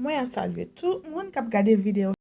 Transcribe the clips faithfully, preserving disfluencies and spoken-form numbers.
Mwen ap salye tout moun k ap gade videyo.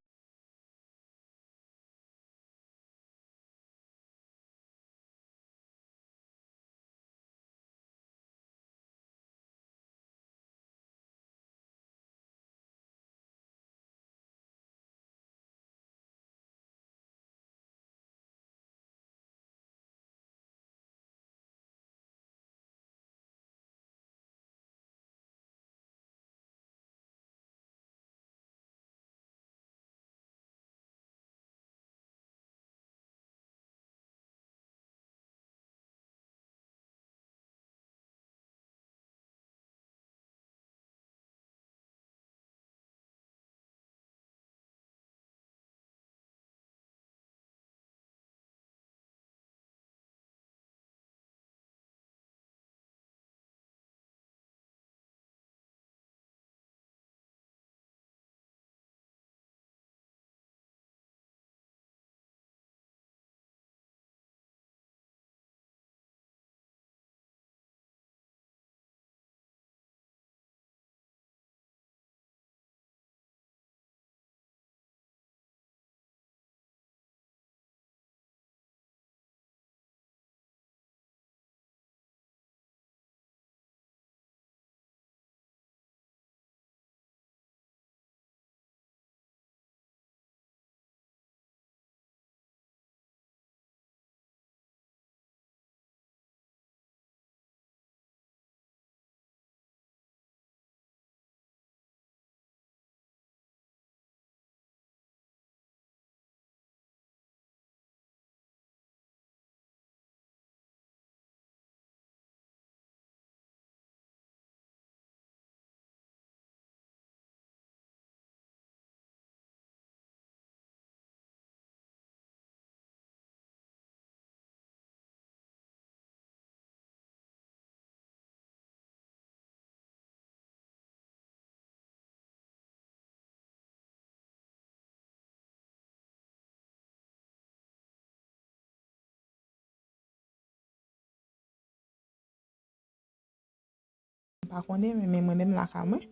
M pa konnen, men, men mwen menm lakay mwen,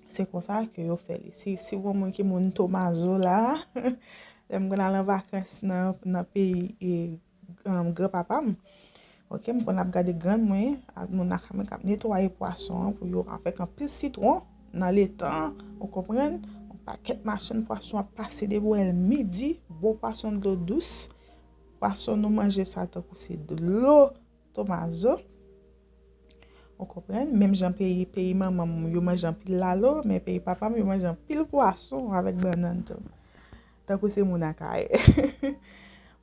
se konsa ke yo fè li. Si, si gon moun ki moun Tomazo la, lè m konn al an vakans nan, nan peyi, e, um, granpapa m, oke, m konn ap gade grann mwen, ak moun lakay mwen k ap netwaye pwason an pou yo, avèk anpil sitwon nan letan, ou konprann, yon pakèt machann pwason ap pase depi w wè l midi, bon pwason dlo dous, pwason nou manje sa tankou se dlo Tomazo. Ou konprann? Menm jan peyi, peyi manman m, yo manje anpil lalo, men peyi papa m, yo manje anpil pwason avèk bannann tou. Tankou se moun Akayè.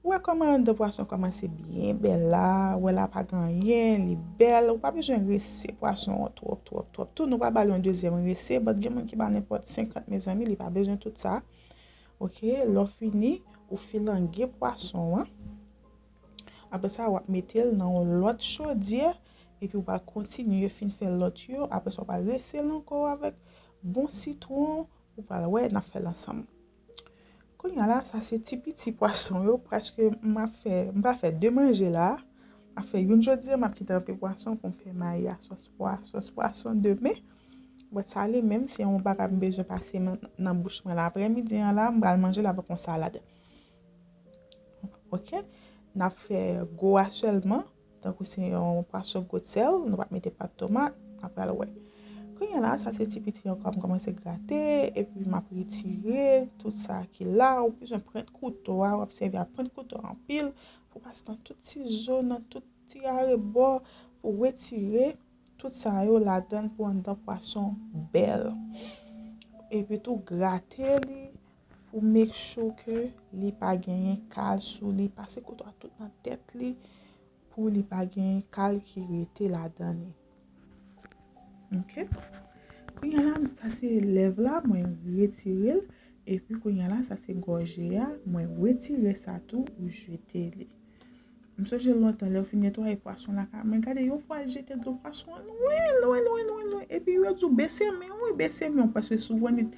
Ou wè kòman anndan pwason kòmanse byen bèl la, ou wè la pa gen anyen, li bèl, ou pa bezwen rese pwason an twòp, twòp, twòp. Tou, nou pa ba l yon dezyèm rese, but gen moun ki ba l nenpòt senkant, mezanmi, li pa bezwen tout sa. Oke, lè w fini, ou filange pwason an. Apre sa, w ap mete l nan yon lòt chodyè, epi w pral kontinye fin fè lòt yo. Apre sa, w pral rese l ankò avèk bon sitwon, ou pral wè, n ap fè l ansanm. Kounye a la, sa se ti piti pwason yo, paske m ap fè, m pral fè de manje la. M ap fè youn jodi a, m ap kite anpil pwason pou m fè mayi a sòs pwa, sòs pwason demen. But sa li menm, se yon bagay m bezwen pase nan, nan bouch mwen la. Aprèmidi an la, m pral manje l avèk yon salad. Oke? N ap fè gwo a sèlman, tankou se yon pwason gwo sèl, nou p ap mete pat tomat, n ap pral wè. Kounye a la, sa se ti piti ankò, m kòmanse grate, epi m ap retire tout sa ki la. Ou bezwen pwent kouto a, w ap sèvi ak pwent kouto anpil, pou pase nan tout ti zo, nan tout ti arebò, pou retire tout sa yo ladan l pou anndan pwason bèl. Epi tou grate li pou make sure ke li pa genyen kal sou li. Pase kouto a tout nan tèt li pou li pa genyen kal ki rete ladan li. Oke? Kounye a la, sa se lèv la, mwen retire l. Epi kounye a la, sa se gòje a, mwen retire sa tou, ou jete li. M sonje lontan, lè w fin netwaye pwason lakay mwen, gade, yon fwa jete dlo pwason an lwen, lwen, lwen, lwen, lwen. Epi yo di w bese men w, wi, bese men w, paske si w annik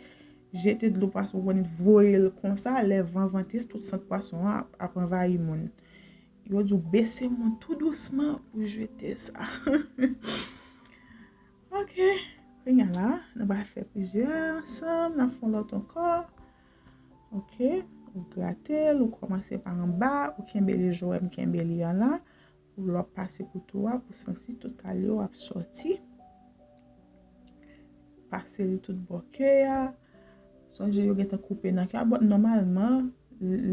jete dlo pwason, w annik voye l konsa, lè van vante, tout sant pwason an ap, ap anvayi moun. Yo di w bese men w tou dousman pou jete sa. Oke. Kounye a la, nou pral fè plizyè ansanm, n ap fè yon lòt ankò. Ok, ou grate l, ou kòmanse pa anba, ou kenbe li jan w wè m kenbe li an la. Pou lè w ap pase kouto a, pou santi tout kal yo ap sòti. Pase li tout bò ke a. Sonje yo gentan koupe nan ke a. Bon, nòmalman,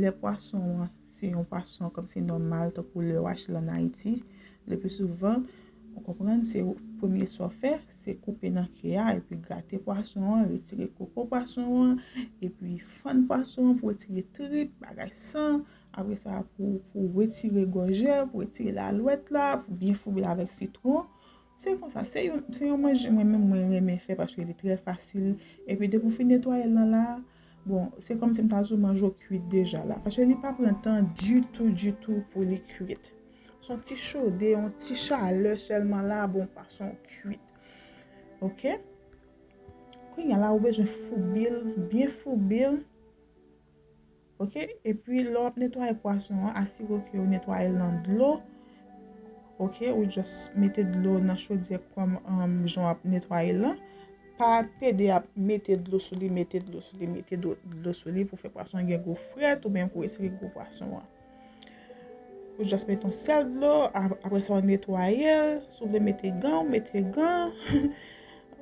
lè pwason an, se yon pwason kòmsi nòmal, tankou lè w achte l ann Ayiti, le pli souvan, ou konprann, se premye sa w fè, se koupe nan ke a, epi grate pwason an, retire koko pwason an, epi fann pwason an pou retire trip, bagay san, apre sa, pou, pou retire gòjè, pou retire lalwèt la, pou byen foube l avèk sitwon. Se konsa, se yon, se yon manje mwen menm mwen renmen fè paske li trè fasil. Epi depi w fin netwaye l lan la, bon, se kòmsi m ta di w manje w kwit deja la. Paske li pa pran tan ditou, ditou pou li kwit. Se yon ti chode, yon ti chalè sèlman la, bon, pwason kwit. Ok? Kounye a la, ou bezwen foube l, byen foube l. Ok? Epi, lè w ap netwaye pwason an, asire w ke w netwaye l nan dlo. Ok? Ou just mete dlo nan chodyè kòm, um, jan w ap netwaye l lan. Pa pede ap mete dlo sou li, mete dlo sou li, mete dlo, dlo sou li pou fè pwason an gen gou frèt oubyen pou retire gou pwason an. Ou just mete yon sèl dlo, ap-, apre sa w netwaye l. Si w vle mete gan, w mete gan.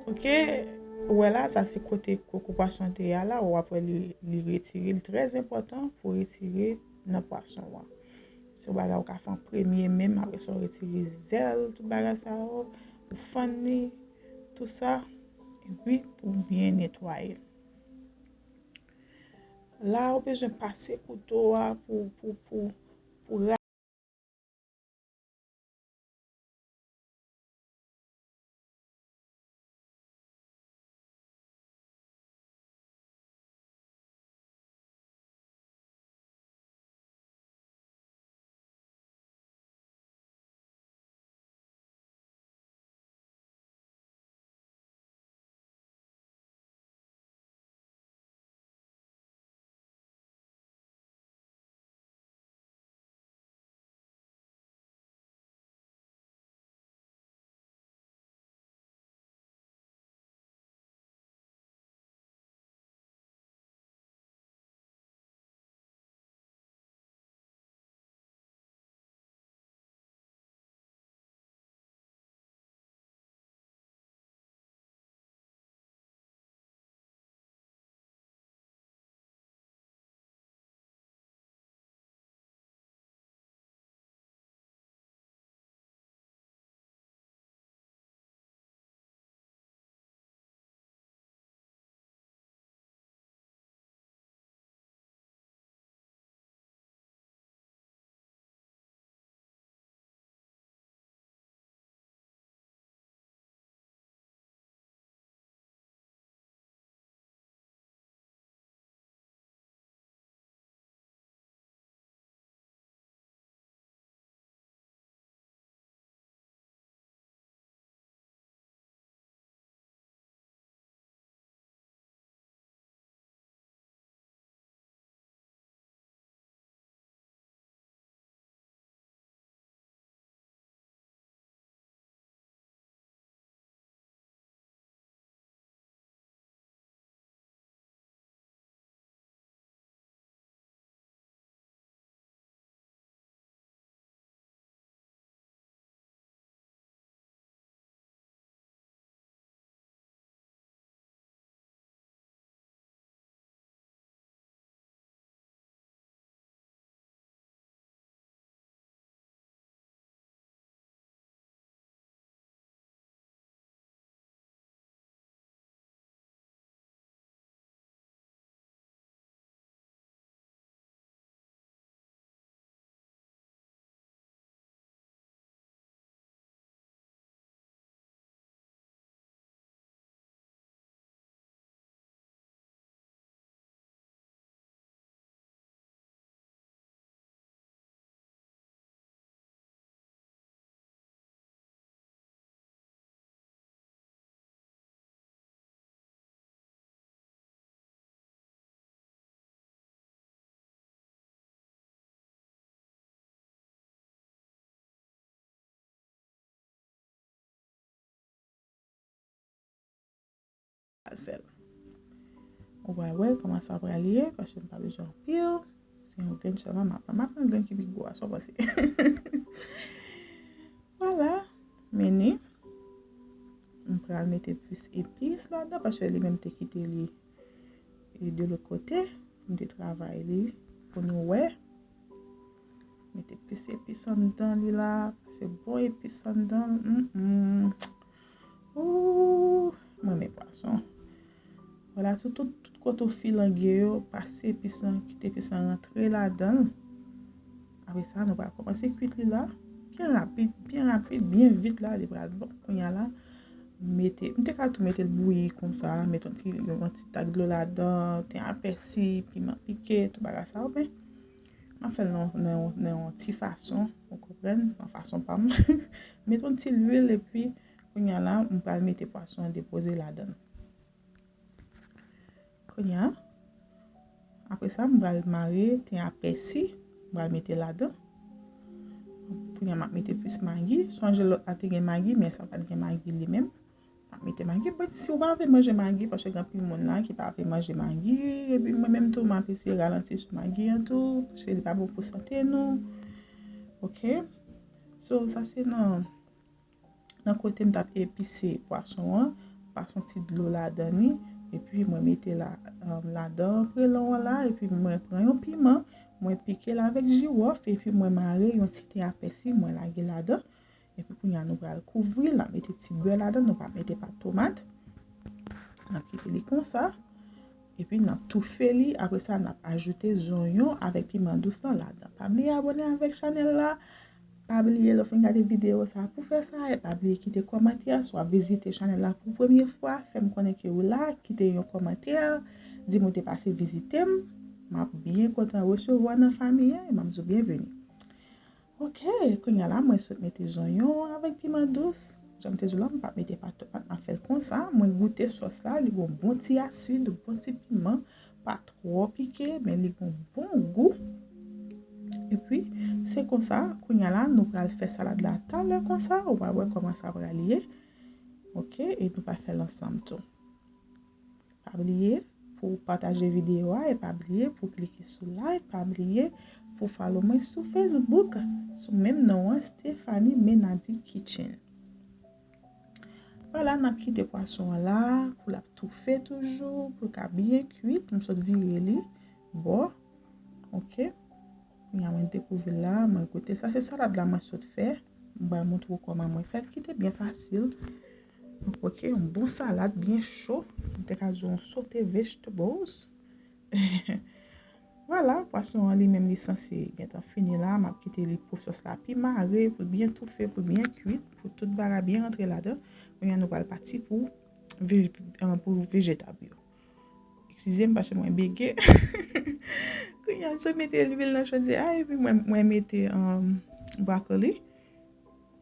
Ok, ou wè la, sa se kote koko pwason te ye a la, w ap wè li, li retire, li trè enpòtan pou retire nan pwason an. Se yon bagay ou ka fè an premye menm, apre sa w retire zèl, tout bagay sa yo, ou fann li, tout sa, epi pou byen netwaye l. La, ou bezwen pase kouto a pou, pou, pou, pou al fè l. Ou pral wè kòman sa pral ye, paske m pa bezwen anpil. Se yon grenn sèlman m ap pran. M ap pran yon grenn ki pi gwo a, sa w panse? Vwala, men ni. M pral mete plis epis ladan, paske li menm te kite li e de lòt kote. M te travay li pou nou wè. Mete plis epis anndan li la, pase bon epis anndan l. Mm, mm. Ooh, mwen renmen pwason. Vwala, sou tout, tout kote w filangye yo, pase epis lan, kite epis lan rantre ladan l. Apre sa, nou pral kòmanse kwit li la. Byen rapid, byen rapid, byen vit la, li pral bon. Kounye a la, mete, m te ka tou mete l bouyi konsa, mete yon ti, yon ti tak dlo ladan, ten a pèsi, piman pike, tout bagay sa yo, men m ap fè l nan, nan, nan yon ti fason, ou konprann, nan fason pa m. Mete yon ti lwil, epi kounye a la, m pral mete pwason an depoze ladan l. Kounye a, apre sa, m pral mare ten a pèsi, m pral mete ladan. Kounye a, m ap mete plis magi. Sonje lòt la te gen magi, men sa pa t gen magi li menm. M ap mete magi. But si w pa vle manje magi, paske gen anpil moun la ki pa vle manje magi, epi mwen menm tou, m ap eseye ralanti sou magi an tou, paske li pa bon pou sante nou. Oke? So, sa se nan, nan kote m t ap epise pwason an, m pase yon ti dlo ladan li, epi mwen mete la, um, ladan prelon an la, epi mwen pran yon piman, mwen pike l avèk jiwòf, epi mwen mare yon ti ten a pèsi, mwen lage ladan. Epi kounye a nou pral kouvri l, n ap mete ti bè ladan, nou pa mete pa tomat. N ap kite li konsa. Epi n ap toufe li, apre sa n ap ajoute zonyon avèk piman dous lan ladan. Pa bliye abòne avèk chanèl la. Pa bliye lè w fin gade videyo sa pou fè sa, e pa bliye kite kòmantè. Si w ap vizite chanèl la pou premye fwa, fè m konnen ke w la, kite yon kòmantè, di m ou te pase vizite m. M ap byen kontan resevwa nan fanmi an, e m ap di w byenveni. Oke, kounye a la, mwen sot mete zonyon avèk piman dous. Jan m te di w la, m pa mete pa tomat, m ap fè l konsa. Mwen goute sòs la, li gon bon ti asid, bon ti piman, pa twò pike, men li gon bon gou. Epi, se konsa, kounye a la, nou pral fè salad la talè konsa, ou pral wè kòman sa pral ye. Oke, e nou pral fè l ansanm tou. Pa bliye pou w pataje videyo a e pa bliye pou w klike sou like, pa bliye pou w follow mwen sou Facebook, sou menm non an, Stephanie Menady Kitchen. Vwala, n ap kite pwason an la pou l ap toufe toujou, pou l ka byen kwit. M sot vire li bò. Oke. Kounye a mwen dekouvri l la, mwen goute. Sa se salad la mwen sot fè. M pral montre w kòman mwen fè l, ki te byen fasil. Mwen kwoke yon bon salad byen cho. M te ka di w yon sote vegetables. Vwala, pwason an li menm li sanse gentan fini la. M ap kite li pou sòs la pi mare, pou l byen toufe, pou l byen kwit, pou tout bagay byen rantre ladan. Kounye a nou pral pati pou vej-, pou vejetab yo. Eskize m paske mwen bege. Kounye a, m sot mete lwil nan chodyè a, epi mwen, mwen mete, um, brokoli.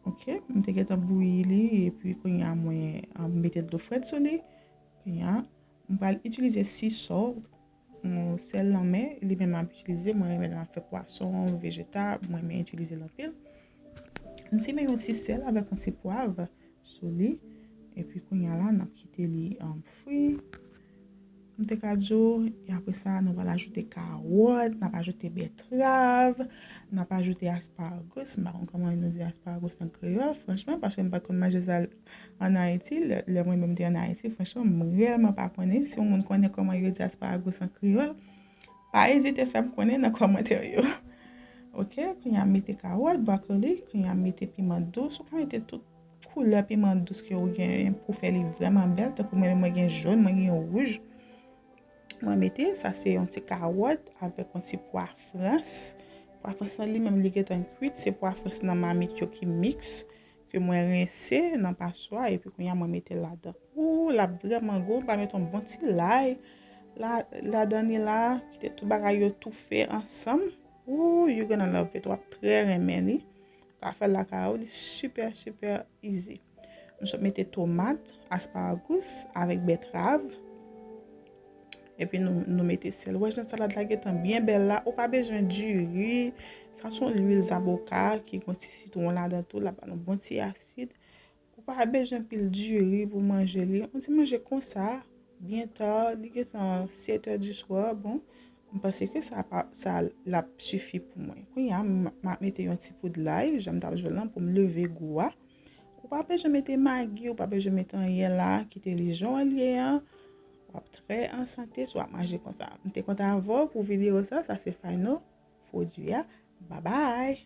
Oke, m te gentan bouyi li, epi kounye a, mwen, um, mete dlo frèt sou li. Kounye a, m pral itilize sea salt, um, sèl lanmè, li menm m ap itilize, mwen renmen lè m ap fè pwason, vejetab, mwen renmen itilize l anpil. M simen yon ti sèl avèk yon ti pwav sou li. Epi kounye a la, n ap kite li, um, fri. M te ka di w, e apre sa, nou pral ajoute kawòt, n ap ajoute bètrav, n ap ajoute asparagus. M pa konn kòman nou di asparagus an kreyòl, franchman, paske m pa t konn manje sa ann Ayiti. Lè, lè mwen menm te ann Ayiti, franchman, m reyèlman pa konnen. Si yon moun konnen kòman yo di asparagus an kreyòl, pa ezite fè m konnen nan kòmantè yo. Oke, kounye a m mete kawòt, brokoli, kounye a m mete piman dous, ou ka mete tout koulè piman dous ke w gen pou fè li vrèman bèl, tankou mwen, mwen gen jòn, mwen gen wouj. Mwen mete, sa se yon ti kawòt avèk yon ti pwa frans. Pwa frans lan li menm li gentan kwit, se pwa frans nan mamit yo ki miks, ke mwen rense nan paswa, epi kounye a mwen mete l ladan. Ooh, l ap vrèman gou, m pral mete yon bon ti lay la, ladan li la, kite tout bagay yo toufe ansanm. Ooh, you gonna love it, w ap trè renmen li. Ka fè l lakay ou, li super, super easy. M sot mete tomat, asparagus avèk bètrav. Epi nou, nou mete sèl. Ou wè jan salad la gentan byen bèl la. Ou pa bezwen diri. Sa se yon lwil zaboka ki gen ti sitwon ladan tou. L ap ba nou bon ti asid. Ou pa bezwen pil diri pou manje li. Yon ti manje konsa, Byen ta, li gentan sèt è di swa, bon, m panse ke sa pa, sa l ap sifi pou mwen. Kounye a, m, m ap mete yon ti poud lay, jan m t ap jwe l lan, pou m leve gou a. Ou pa bezwen mete magi, ou pa bezwen mete anyen la, kite li jan l ye an. W ap trè an sante si w ap manje konsa. M te kontan avè w pou videyo sa, sa se final pwodui a. Babay!